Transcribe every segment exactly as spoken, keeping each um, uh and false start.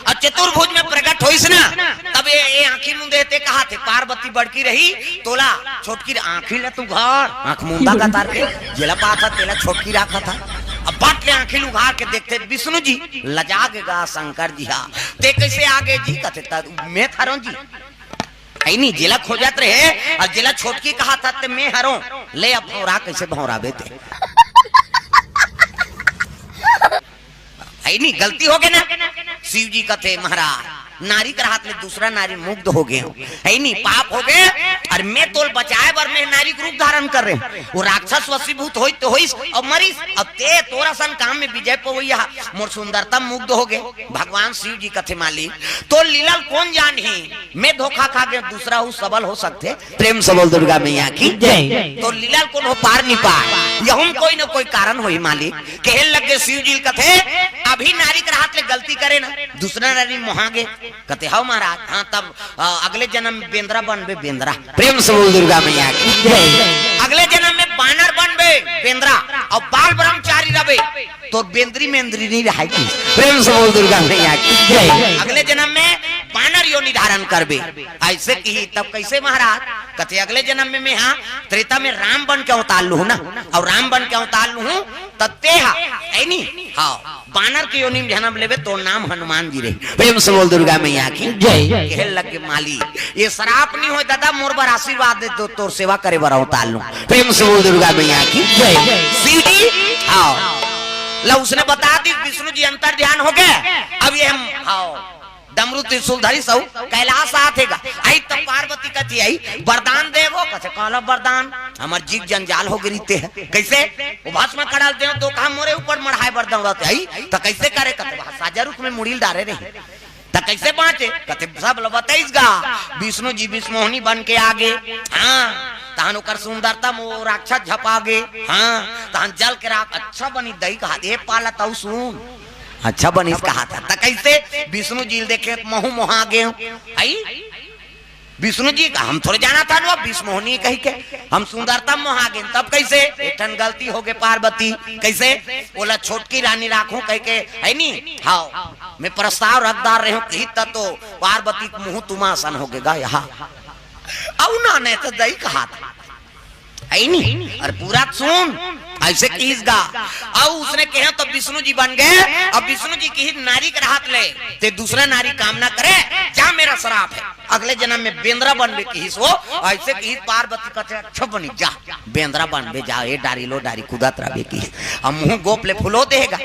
अउ चतुर्भुज में प्रगट होइस ना, तब ये, ये आँखी मुंदे ते कहाथे, पार्वती बड़की रही, तोला छोटकी आँखी ले तू घर, आँख मुंदा का तार के, जेला पाथा, तेला छोटकी राखा था। अब बट ले आँखी उघार के देखथे विष्णु जी, लजा गे गा शंकर जी हा, ते कैसे आगे जी? कथे, त मैं हरों जी। है नी, जेला खोजत रहे, अउ जेला छोटकी कहाथा, ते मैं हरों। ले अब भौरा कैसे भौराबे ते? है नी, गलती होगे ना। शिव जी कथे, महाराज, नारी के रहत ले दूसरा नारी मुग्ध होगे हंव, है नी, पाप होगे। अउ मैं तोल बचाए बर मैं नारी के रूप धारण करे हंव। वो राक्षस वशीभूत होइस तो होइस, अउ मरिस, अउ ते तोर असन काम में विजय पवइया, मोर सुंदरता मुग्ध होगे। भगवान शिव जी कथे, मालिक, तोर लीला ल कोन जानही? मैं धोखा खा गेंव, दूसरा हू सबल हो सकथे। प्रेम से बोल दुर्गा मैया की जय। तोर लीला ल कोनो पार नइ पाय, यहू म कोई न कोई कारण होही मालिक। कहे लगे शिव जी ल कथे, अभी नारी के रहत ले गलती करे ना, दूसरा नारी मोहा गे। कथे, हव महाराज, हाँ, तब, अ, अगले जन्म में बेंदरा बनबे, बेंदरा। प्रेम से बोल दुर्गा मैया की जय। अगले जन्म में बानर बनबे, बेंदरा, अउ बाल ब्रह्मचारी रबे, तोर बेंदरी मेंदरी नइ रहय कि। प्रेम से बोल दुर्गा मैया की जय। अगले जन्म में बानर योनि धारण करबे, अइसे किही। तब कइसे महाराज? कथे, अगले जन्म में मैं हा त्रेता में राम बन के अवतार लूहूं ना, अउ राम बन के अवतार लूहूं, त ते हा, है नी? हाँ, बानर के योनि में जन्म लेबे, तोर नाम हनुमान जी रही। प्रेम से बोल दुर्गा मैया की जय। कहे लगे, मालिक, ये श्राप नइ होय दादा, मोर बर आशीर्वाद दे, तो तोर सेवा करे बर अवतार लूं। प्रेम से बोल दुर्गा मैया की जय। शिव जी, हाँ, ला उसने बता दी, विष्णु जी अंतर ध्यान होगे। अब ये हम, हाँ, डमरू त्रिशूल धरिस अउ कैलाश आथे गा। अई त पार्वती कथे, अई वरदान देवो। कथे, काला वरदान? हमर जीव जंजाल होगे रहिते हे। कइसे? वो भस्म कड़ल देवो, तो कहा मोरे ऊपर मढ़ाए बर दौड़त हे। अई त कइसे करे? कथे, वहाँ साजा रुख में मुड़ी ल डारे रही, त कइसे बाँचे? कथे, सब ल बतइस गा। विष्णु जी विष्णु मोहनी बन के आगे। हाँ, तहन ओकर सुंदरता म वो राक्षस झपा गे। हाँ, तहन जल के राख अच्छा बनी दई कहा, ए पाला तऊ सुन। अच्छा बनिस कहा था। त कइसे? विष्णु जी ल देखे महू मोहा गेंव। अई? विष्णु जी का हम थोरे जानत हन वो विष्णु मोहनी कहिके, हम सुंदरता मोहा गेन। तब कइसे? एक ठन गलती होगे पार्वती। कइसे? ओला छोटकी रानी राखूं कहिके, है नी? हाँ, मैं प्रस्ताव रख डार रहेंव, किही त तो पार्वती के मुँह तुमा असन होगे गा यहाँ। अउ ना, नहीं त दई कहा था। है नी? अउ पूरा सुन, अइसे किहिस गा। अउ उसने कहे त विष्णु जी बन गे। अब विष्णु जी किहिस नारी के रहत ले, ते दूसरा नारी कामना करे, जा मेरा श्राप हे। अगले जनम में बेंदरा बनबे किहिस वो, अइसे किहिस पार्वती कथे, अच्छा बनी जा, बेंदरा बनबे जा, ए डारी लो डारी कूदत रहबे किहिस। अब मुँह गोप ले फुलो देगा।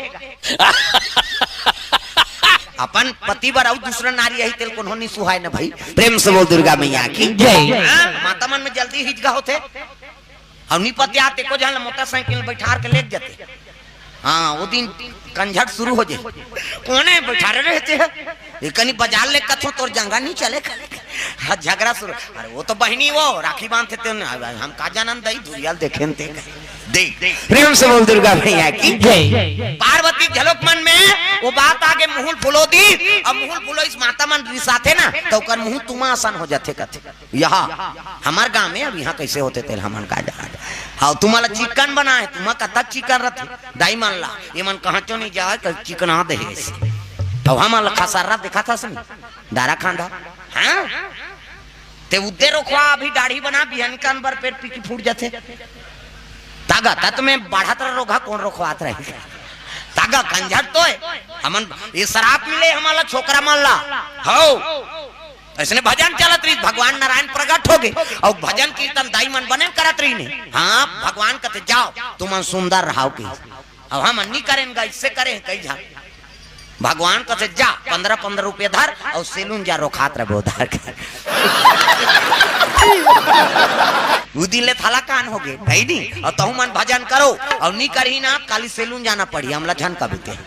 अपन पति बर अउ दूसरा नारी आही तेल कोनो नइ सुहाय न भाई। प्रेम से बोल दुर्गा मैया की जय। हाँ, माता मन में जल्दी हिचका होथे। अउ नइ पतियात एको झन ल मोटरसाइकिल में बैठार के लेग जाथे। हाँ, वो दिन कंझट शुरू हो जाही। कोने बैठारे रहते हैं? ये कनी बाजार ले कथो तोर जंगा नइ चले। हाँ, झगड़ा शुरू। अरे वो तो बहिनी वो राखी बांधथे ते न, अब हम का जानन दई, दुरिया ल देखेन ते। देख, प्रेम से बोल दुर्गा मैया की जय। पार्वती झलक मन में वो बात आगे मुँह ल फुलो दिस, अब मुँह ल फुलोइस माता मन रिसाथे ना, त ओकर मुँह तुमा असन हो जाथे कथे। यहाँ हमर गाँव में अब यहाँ कइसे होथे तेल हमन का जाना। हाँ, तुम्हाला चिकन बना हे, तुम्हा कतक चिकन रथे, दाई मन ला, ये मन कहाँ चो नइ जाय, कल चिकना देहे। अब हमन ला खसर्रा देखाथस न, डारा खांधा। हाँ? ते उद्दे रोखवा, अभी दाढ़ी बना, बिहान कान बर पेट पीकी फूट जाथे। तागा, तत में बढ़त रह रोगा, कोन रोखवात रहे? तागा, कंझट तो हे। हमन, ये श्राप मिले हमला, छोकरा मन ला। हौ। अइसने भजन चलत रहिस, भगवान नारायण प्रगट होगे। अउ भजन कीर्तन दाई मन बने करत रहिन। हाँ, भगवान कथे, "जाव, तुमन सुंदर रहाव," कहिस। अब हमन नइ करेन गा, अइसे करे कई झन। भगवान कथे, "जा, पंद्रह पंद्रह रुपया धर अउ सैलून जा, रोखात रह बोधार के।" उ दिन ले थाला कान होगे, है नी? अउ तहू मन भजन करो, अउ नइ करही ना, काली सैलून जाना पड़ही, हमला झन कबे ते।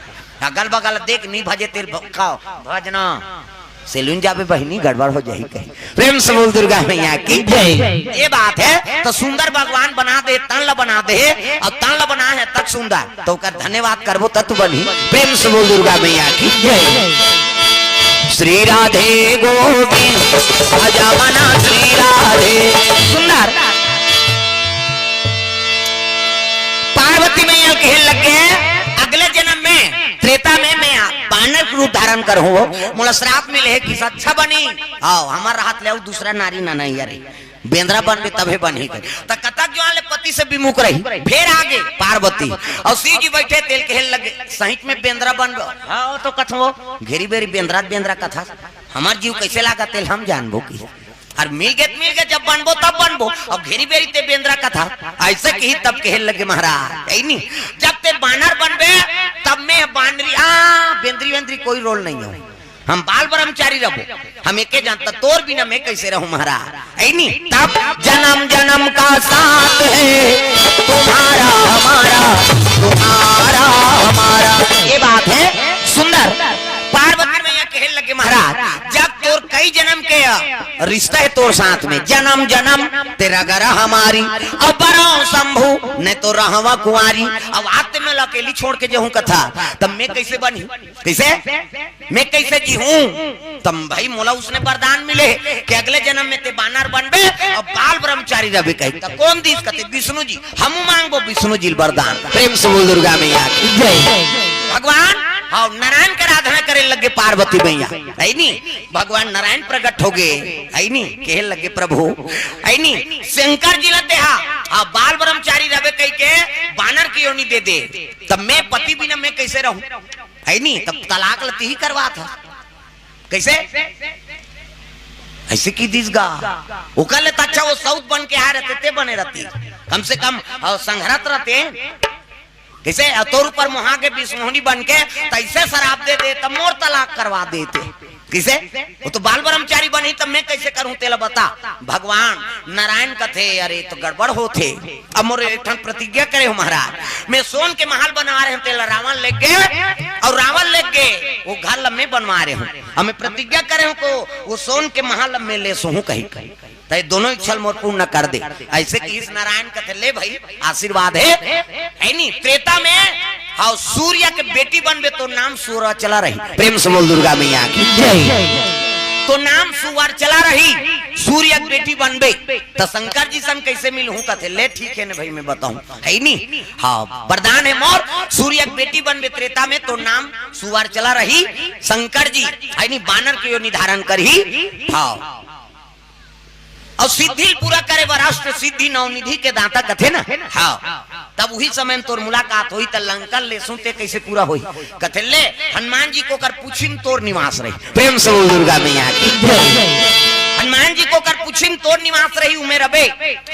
अगल बगल देख, नइ भजे तेल भ-, खाव, भजना। सैलून जाबे बहिनी, गड़बड़ हो जाही कहीं। प्रेम से बोल दुर्गा मैया की जय। ये बात हे, त सुंदर भगवान बना दे, तन ल बना दे, अउ तन ल बना हे तक सुंदर, त ओकर धन्यवाद करबो त तू बनही। प्रेम से बोल दुर्गा मैया की जय। श्री राधे गोविंद, भजा मना श्री राधे। सुंदर। पार्वती मैया ल कहे लगे, अगले जनम में, त्रेता में मैं आ, आनर के रूप धारण करहूं वो, मोला श्राप मिले हे कि अच्छा बनी। हाव, हमर राहत ले अउ दूसरा नारी ना नहीं, अरे बेंदरा बनबे तभे बनही कहि। त कतक जुवार ले पति से विमुख रही, फेर आगे पार्वती अउ शिव जी बइठे, तेला कहे लगे सहिच में बेंदरा बनबे। हाव, तो कथों वो घेरी बेरी बेंदरा बेंदरा कथस, हमर जीव कइसे लागत तेला हम जानबो कि। अउ मिल गे त मिल गे, जब बनबो तब बनबो। अउ घेरी बेरी ते बेंदरा कथस, अइसे किही तब कहे लगे महाराज, हे नी, जब ते बानर बनबे तब मैं बानरी, आ, बेंदरी वेंदरी कोई रोल नहीं हे। हम बाल ब्रह्मचारी रहबो, हम एके जानता, तोर बिना मैं कइसे रहूं महाराज, हे नी? तब जन्म जन्म का साथ है तुम्हारा हमारा, तुम्हारा हमारा। ये बात हे सुंदर। पार्वती मैया कहे लगे महाराज, जब तोर कई जन्म के रिश्ता हे तोर साथ में, जन्म जन्म तेरा गरा हमारी, अब बरहूं शंभू, नहीं तो रहवां कुंवारी। अब आज ते मैं अकेली छोड़ के जाहूं कथस, तब मैं कइसे बनही? कइसे? मैं कइसे जीहूं? तब भाई मोला उसने वरदान मिले हे कि अगले जन्म में ते बानर बनबे अउ बाल ब्रह्मचारी रहबे कहि। त कोन दीस कथे? विष्णु जी। हमू मांगबो विष्णु जी ल वरदान। प्रेम से बोल दुर्गा मैया की जय। भगवान, हाव, नारायण के आराधना करे लगे पार्वती मैया, हे नी? भगवान नारायण प्रगट होगे, हे नी? कहे लगे प्रभु, हे नी? शंकर जी ला देहा, हाव, बाल ब्रह्मचारी रहबे कहिके बानर के योनि दे दे, तब मैं पति बिना मैं कइसे रहूं? हे नी? तब तलाक ल तिही करवाथस। कइसे? अइसे कहि दिस गा। ओकर ले त अच्छा वो सउत बन के आय रहते, ते बने रहतिस। कम से कम, अ, संघरत रहते। कइसे? अ, तोर ऊपर मोहा के विष्णु मोहिनी बन के तइसे श्राप दे दे, तब मोर तलाक करवा देते। कइसे? वो तो बाल ब्रह्मचारी बनही, तब मैं कइसे करहूं, तेला बता। भगवान नारायण कथे, अरे, तो गड़बड़ होथे। अब मोर एक ठन प्रतिज्ञा करे हंव महाराज, मैं सोन के महल बनवा रहे हंव, तेला रावण लेग गे अउ रावण लेग गे, वो घर ल मैं बनवा रहे हंव। अब मैं प्रतिज्ञा करे हंव को वो सोन के महल ल मैं लेसहूं कहि, त ये दोनों इच्छा ल मोर पूर्ण कर दे। अइसे किहिस नारायण कथे, ले भाई, आशीर्वाद हे, हे नी? त्रेता में, हाव, सूर्य के बेटी बनबे तो नाम सुवर्चला रही। प्रेम से बोल दुर्गा मैया की जय। तो नाम सुवर्चला रही, सूर्य के बेटी बनबे। त शंकर जी से हम कइसे मिलहूं कथे, ले ठीक हे न भाई, मैं बताहूं, हे नी? हाव, वरदान हे मोर, सूर्य के बेटी बनबे त्रेता में, तो नाम सुवर्चला रही, शंकर जी, हे नी, बानर के योनि धारण करही। हाव। अउ सिद्धि ल पूरा करे बर अष्ट सिद्धि नवनिधि के दाता कथे न, हाव। तब उही समय में तोर मुलाकात होही, त लंका ल लेसहूं ते कइसे पूरा होही? कथे, ले, हनुमान जी के ओकर पूछी में तोर निवास रही। प्रेम से बोल दुर्गा मैया की जय। हनुमान जी के ओकर पूछी में तोर निवास रही, उमे रबे।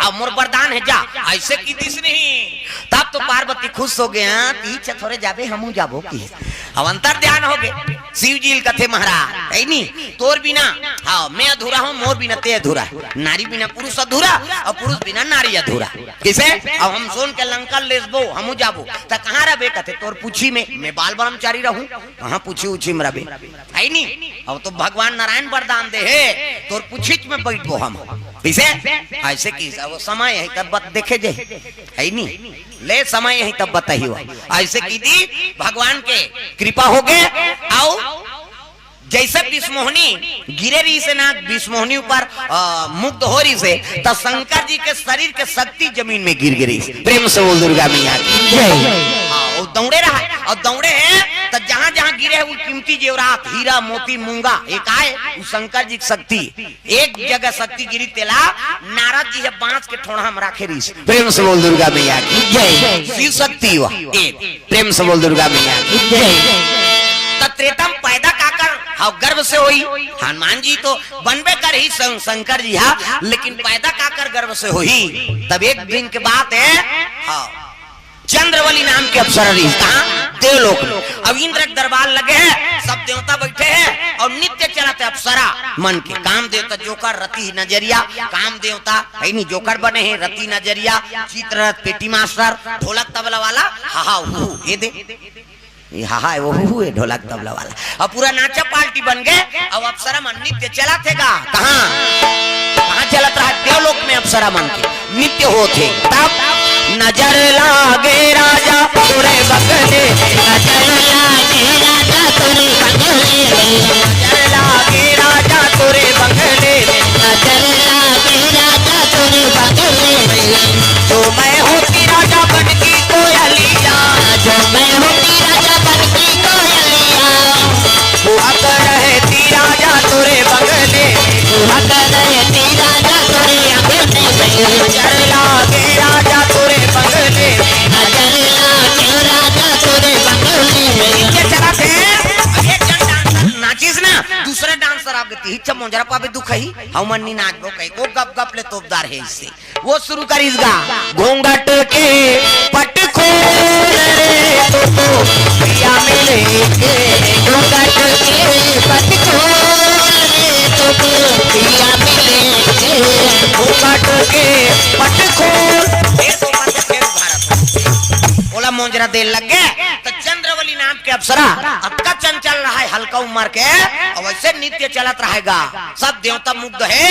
अब मोर वरदान हे, जा। अइसे कहि दिस नहीं। तब तो पार्वती खुश होगे, हां, तीच थोरे जाबे, हमू जाबो कहि। अब अंतर ध्यान होगे। शिव जी ल कथे महाराज, हे नी, तोर बिना, हाव, मैं अधूरा हंव, मोर बिना ते अधूरा हे। नारी बिना पुरुष अधूरा अउ पुरुष बिना नारी अधूरा। कइसे? अब हम सोन के लंका ल लेसबो, हमू जाबो, त कहां रबे? कथे, तोर पूछी में। मैं बाल ब्रह्मचारी रहूं, कहां पूछी उछी में रबे? हे नी? अब तो भगवान नारायण वरदान दे हे, तोर पूछी में बइठबो हम। कइसे? अइसे कहि, अब समय हे तब बत-, देखे जाही, हे नी? ले समय हे तब बताही वो। अइसे कहि दिस, भगवान के कृपा होगे। अउ जइसे विष्णु मोहिनी गिरे रहिस हे ना, विष्णु मोहिनी ऊपर, अ, मुग्ध हो रहिस हे, त शंकर जी के शरीर के शक्ति जमीन में गिर गे रहिस। प्रेम से बोल दुर्गा मैया की जय। हां, वो दौड़े रहय अउ दौड़े हे, त जहां जहां गिरे हे, वो कीमती जेवरात, हीरा, मोती, मूंगा, एक आय, वो शंकर जी के शक्ति, एक जगह शक्ति गिरी, तेला नारद जी ह बांस के ठोंड़ा में राखे रहिस। प्रेम से बोल दुर्गा मैया की जय। शिव शक्ति हुआ एक। प्रेम से बोल दुर्गा मैया की जय। त त्रेता में पैदा काकर, हाव, गर्भ से होही। हनुमान जी तो बनबे करही शं-, शंकर जी, हां, लेकिन पैदा काकर गर्भ से होही? तब एक दिन के बात हे, हाव, चंद्रवली नाम के अप्सरा रहिस, कहां? देवलोक में। अब इंद्र के दरबार लगे हे, सब देवता बइठे हे अउ नृत्य चलत हे अप्सरा मन के। काम देवता जोकर, रति नजरिया, काम देवता, हे नी, जोकर बने हे, रति नजरिया, चित्ररथ, पेटी मास्टर, ढोलक तबला वाला, हा हा हू हू, ये दे, ये हा हा, वो हू हू हे, ढोलक तबला वाला। अब पूरा नाचा पार्टी बन गे। अब अप्सरा मन नृत्य चलत हे गा। कहां? कहां चलत रहय? देवलोक में अप्सरा मन के नृत्य होत हे। तब नजर लागे राजा तोरे बंगले, नजर लागे राजा तोरे बंगले, नजर लागे राजा तोरे बंगले, नजर लागे राजा तोरे बंगले। जो मैं होती राजा बन की कोयलिया, जो मैं होती राजा बन की कोयलिया, नजर लागे राजा तोरे बंगले में। नजर लागे राजा तोरे बंगले में। ये चला थे, अब एक जन डांसर नाचिस ना, दूसरा डांसर आगे ती, हिच्चा मोंजरा पाबे दुखही, हम मन नी नाचबो कही, वो गप गप ले तोपदार है इससे। वो शुरू करिस गा, घूंघट के पट खोल रे, तो पिया मिलेंगे। घूंघट के पट खोल रे, तो पिया मिलेंगे। घूंघट के पट खोल। ओला मोंजरा दे लग गे, त चंद्रवली नाम के अप्सरा अतका चंचल रहा है, हल्का उम्र के, अउ वैसे नृत्य चलत रहेगा। सब देवता मुग्ध है,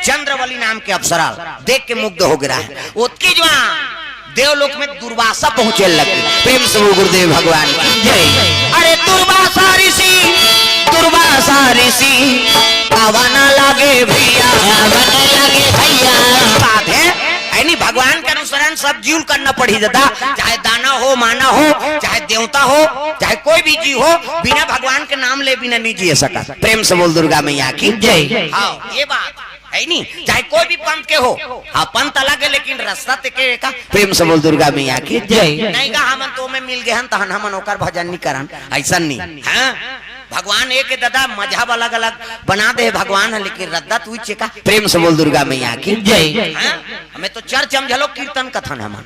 चंद्रवली नाम के अप्सरा देख के मुग्ध हो गे रहा है। ओतकी जुवार देवलोक में दुर्वासा पहुंचे लगे। प्रेम से बोल गुरुदेव भगवान की जय। अरे दुर्वासा ऋषि, दुर्वासा ऋषि, आवा ना लागे भैया। आवा ना लागे भैया। बात है, यानी भगवान के अनुसरण सब जीव ल करना पड़ी दादा, चाहे दानव हो, मानव हो, चाहे देवता हो, चाहे कोई भी जीव हो, बिना भगवान के नाम ले बिना नहीं जी सका। प्रेम से बोल दुर्गा मैया की जय। हाँ, ये बात है नी, चाहे कोई भी पंथ के हो। हाँ, पंथ अलग है, लेकिन रास्ता ते के का। प्रेम से बोल दुर्गा मैया की जय। नहीं का हमन तो में मिल गए हन, तहन हमन ओकर भजन नहीं करन, ऐसा नहीं। हाँ, भगवान एक है दादा, मजहब अलग अलग बना दे भगवान है, लेकिन रद्दा तू चेका। प्रेम से बोल दुर्गा मैया की जय। हाँ, हमें तो चर्च हम झलो कीर्तन कथन हमन।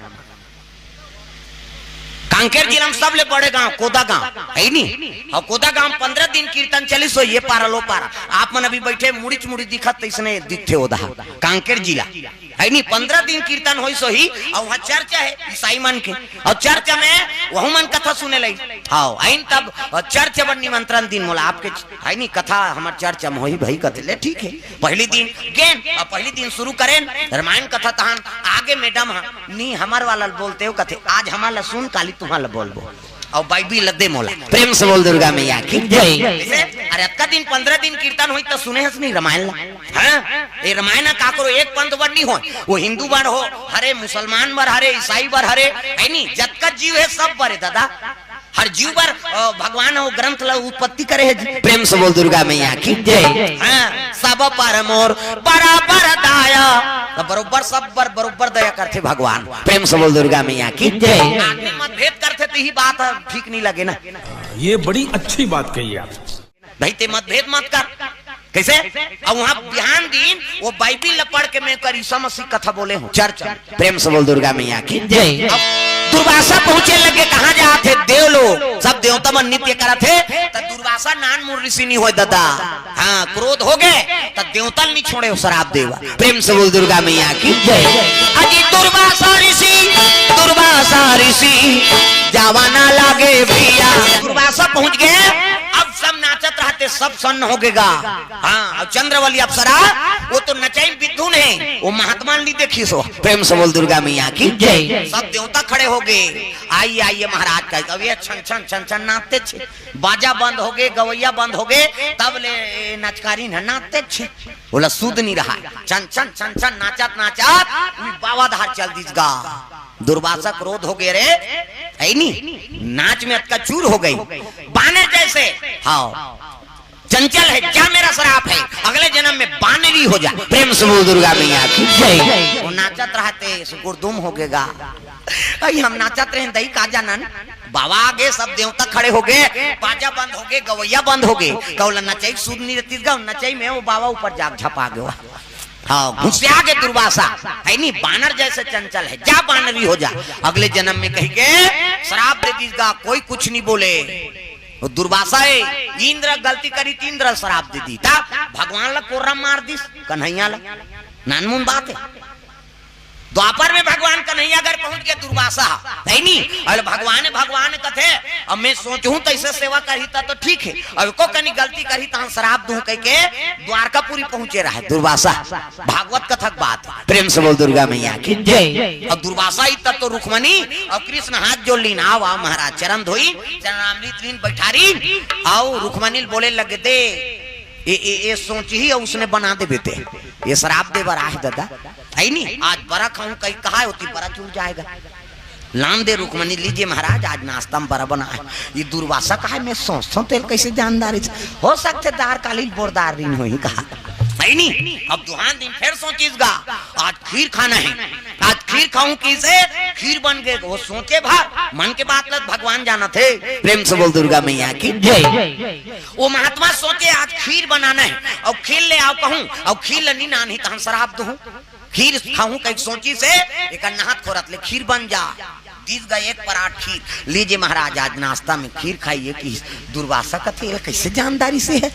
कांकेर जिला में सबले बड़े गांव कोदा गांव है नी, अउ कोदा गांव पंद्रह दिन कीर्तन चलिस हो, ये पारा लो पारा। आप मन अभी बैठे मुड़ीच मुड़ी दिखत, तैसने दिखथे ओदा। कांकेर जिला है नी, पंद्रह दिन कीर्तन होइस होही, अउ वहाँ चर्च है ईसाई मन के, अउ चर्च में वहू मन कथा सुने लई। हाँ, आइन तब चर्च बर निमंत्रण दिन मोला, आपके है नी कथा हमर चर्च में होही भाई, कथे ले ठीक है। पहली दिन गेन, अउ पहली दिन शुरू करेन रामायण कथा, तहन आगे मैडम हा नी हमर वाला ल बोलते हो, कथे आज हमर ला सुन, काली तुम्हार ला बोलबो। अउ बाइबिल ला दे मोला। प्रेम से बोल दुर्गा मैया की जय। जैसे, अरे अतका दिन, पंद्रह दिन कीर्तन होई त सुने हस नहीं रामायण ला? हाँ, ये रामायण का करो, एक पंथ बर नहीं हो, वो हिंदू बर हो, हरे मुसलमान बर, हरे ईसाई बर, हरे है नी, जतका जीव है सब बर है दादा। हर जीव बर, अ, भगवान वो ग्रंथ ला उत्पत्ति करे है जी। प्रेम से बोल दुर्गा मैया की जय। हाँ, सब पर मोर बराबर दाया। तो बरोबर सब बर बरोबर दया करथे भगवान। प्रेम से बोल दुर्गा मैया की जय। आदमी मतभेद करथे तो यही बात ठीक नहीं लगे ना। ये बड़ी अच्छी बात कही आप। भाई ते मतभेद मत कर। कैसे? अब वहाँ बिहान दिन वो बाइबिल ला पढ़ के मैं कर ईसा मसीह कथा बोले हूँ चर्च में। प्रेम से बोल दुर्गा मैया की जय। अब दुर्वासा पहुंचे लगे, कहाँ जात हे? देव लोग, सब देवता मन नृत्य करत हे, त दुर्वासा नान मुन ऋषि नहीं होय दादा। हाँ, क्रोध हो गए त देवता नहीं छोड़े, वो श्राप देवा। प्रेम से बोल दुर्गा मैया की जय। अजी दुर्वासा ऋषि, दुर्वासा ऋषि, जावा ना लागे भैया। दुर्वासा पहुंच गए, अब सब नाचत रहते, सब सन्न हो गएगा। हाँ, और चंद्रवली अप्सरा, वो तो नचाई विद्वान है, वो महात्मा नहीं देखी सो। प्रेम से बोल दुर्गा मैया की जय। सब देवता खड़े हो गए, आइए आइए महाराज का। अब ये छन छन छन छन नाचते छे, बाजा बंद हो गए, गवैया बंद हो गए, तब ले नचकारी न नाचते छे। बोला सुध नहीं रहा, छन छन छन छन नाचत नाचत वी बाबा धार चल दीस गा। दुर्वासा क्रोध हो गए रे, है नी, नाच में अतका चूर हो गई, बानर जैसे। हाँ, चंचल है, जा मेरा श्राप है, अगले जन्म में बानरी हो जा। प्रेम से बोल दुर्गा मैया की जय। वो नाचत रहते, सुकुर दुम हो गएगा। अई हम नाचत रहे, दई का जानन, बाबा आगे, सब देवता खड़े हो गए, बाजा बंद हो गए, गवैया बंद हो गए, कौला नचई सुध नहीं रहती गा, नचई में वो बाबा ऊपर जाग झपा गया। हाँ, घुसिया के दुर्वासा, है नी, बानर जैसे चंचल है, जा बानरी हो जा, अगले जन्म में कही के श्राप दे दीस गा, कोई कुछ नहीं बोले। वो दुर्वासा है, इंद्र गलती करी त इंद्र श्राप दे दी, तब भगवान ला कोर्रा मार दीस, कन्हैया ला। नानमुन बात है। द्वापर में भगवान कन्हैया अगर पहुंच गया दुर्वासा, है नी? अरे भगवान, भगवान कथे, अब मैं सोचहूं तैसे सेवा करही त तो ठीक है, अब को कनी गलती करही त हम श्राप दूं कह के द्वारकापुरी पहुंचे रहे दुर्वासा। भागवत कथक बात। प्रेम से बोल दुर्गा मैया की जय। अब दुर्वासा ही तब तो रुक्मणी और कृष्ण हाथ जोड़ लीन, आओ, आओ महाराज, चरण धोई, चरणामृत लीन, बैठारी, आओ। रुक्मणी बोले लगे दे, ये, ये, ये सोचही, उसने बना देबे ते। ये श्राप दे बर आहे दादा, है नी? आज बरा खाऊं कहीं कहा होती, बरा चुक जाएगा। लान दे रुक्मणी, लीजिए महाराज, आज नाश्ता में बरा बना है। ये दुर्वासा कहा, मैं सोचता हूँ तेल कैसे जानदारी से। हो सकते दार काली बोरदार रीन होही कहा। है नी? अब दुहान दिन फेर सोचिस गा, आज खीर खाना हे, आज खीर खाहूं कहिसे, खीर बन गे। वो सोचे भर मन के बात ल भगवान जानत हे। प्रेम से बोल दुर्गा मैया की जय। वो महात्मा सोचे आज खीर बनाना हे, अउ खीर ले आव कहूं, अउ खीर ल नी लानही त हम श्राप दूहूं। खीर खाहूं कहिके सोचिस हे, एकर नहात खोरत ले खीर बन जा। दिस गा एक परात खीर, लीजिए महाराज, आज नाश्ता में खीर खाइए। कि दुर्वासा कथे, "एला कइसे जानदारी से हे?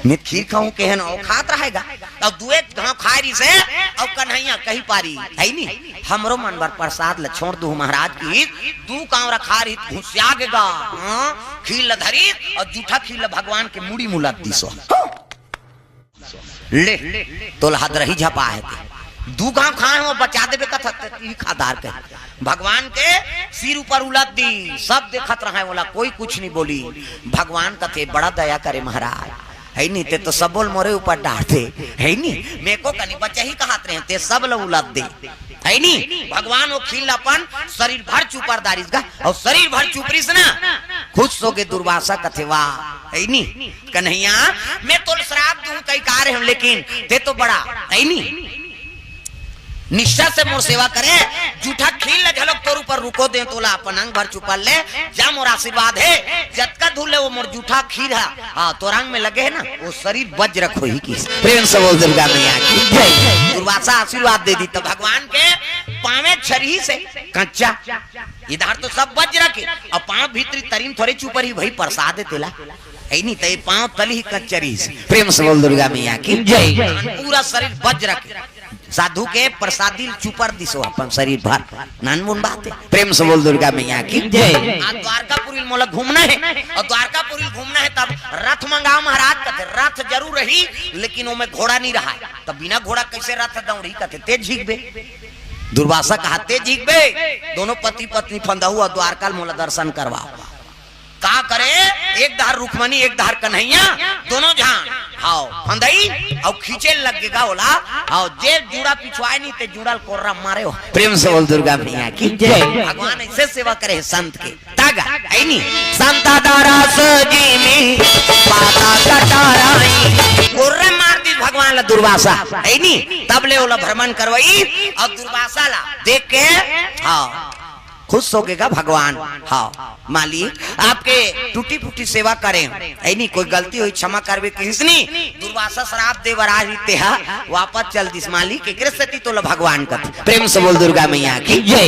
मैं खीर खाहूं कहेन, अउ खात रहेगा।" अउ दुए घांव खाय रिहिस हे, अउ कन्हैया कहि पारिस, है नी, "हमरो मन बर प्रसाद ल छोड़ दूहू महाराज।" कि दू कांवरा खाय रिहिस, घुसिया गे गा, हाँ, खीर ल धरिस, अउ जूठा खीर ल भगवान के मुड़ी म उलद दिस। ले, तोला हदरही झपा हे ते। दू घांव खाय हंव, बचा देबे कथस ते, तीन खा डार कहे। भगवान के सिर ऊपर उलद दिस, सब देखत रहंय ओला, कोई कुछ नहीं बोलिस। भगवान कथे, "बड़ा दया करे महाराज, है नी, ते तो सबो ल मोरे ऊपर डारथे, है नी, मेको कनी बचही कहत रहेंव, ते सब ल उलद दे।" है नी, भगवान वो खीर ल अपन शरीर भर चुपर डारिस गा, अउ शरीर भर चुपरिस ना, खुश होके दुर्वासा कथे, "वाह, है नी, कन्हैया, मैं तोला श्राप दूहूं कहिके आय रहेंव, लेकिन ते तो बड़ा, है नी, निष्ठा से मोर सेवा करे, जूठा खीर ल घलोक तोर ऊपर रुको देंव, तोला अपन अंग भर चुपर ले, जा मोर आशीर्वाद हे, जतका दूर ले वो मोर जूठा खीर ह, हाँ, तोर अंग में लगे हे ना, वो शरीर वज्र के होही।" कि प्रेम से बोल दुर्गा मैया की जय। दुर्वासा आशीर्वाद दे दिस त भगवान के पांवे छरिहिस हे कच्चा, इधर तो सब वज्र के, अउ पांव भीतरी तरी म थोरे चुपरही भई, प्रसाद हे तेला, है नी, त ये पांव तली ही कच्चा रिहिस। प्रेम से बोल दुर्गा मैया की जय। पूरा शरीर वज्र के, साधु के प्रसादी ल चुपर दिस ओ अपन शरीर भर, नानमुन बात हे। प्रेम से बोल दुर्गा मैया की जय। आज द्वारकापुरी ल मोला घूमना हे, अउ द्वारकापुरी ल घूमना हे तब रथ मंगाव महाराज कथे, रथ जरूर रही, लेकिन ओमे घोड़ा नी रहय। त बिना घोड़ा कइसे रथ दौड़ही कथे, ते झिकबे। दुर्वासा कहा, ते झिकबे, दोनों पति पत्नी फंदहू अउ द्वारका ल मोला दर्शन करवाव। का करे, एक धार रुक्मणी, एक धार कन्हैया, दोनों झन, हाव, फंदई, अउ खींचे लग गे गा ओला, हाव, जे जुड़ा पिछवाय नी, ते जुड़ा ल कोर्रा मारे हो। प्रेम से बोल दुर्गा मैया की जय। भगवान अइसे सेवा करे हे संत के। तागा, है नी? संता दारा सजीमी, पाता कटाराई। कोर्रा मार दिस भगवान ल दुर्वासा, है नी? तब ले ओला भ्रमण करवई, अउ दुर्वासा ला देख के, हाँ, खुश होगे गा भगवान। हाँ, मालिक, आपके टूटी फूटी सेवा करेंव, है नी, कोई गलती होही क्षमा करबे कहिस नी, दुर्वासा श्राप दे बर आय रिहिस तेहा वापस चल दिस मालिक, एकरे सेती तोला भगवान कथे। प्रेम से बोल दुर्गा मैया की जय।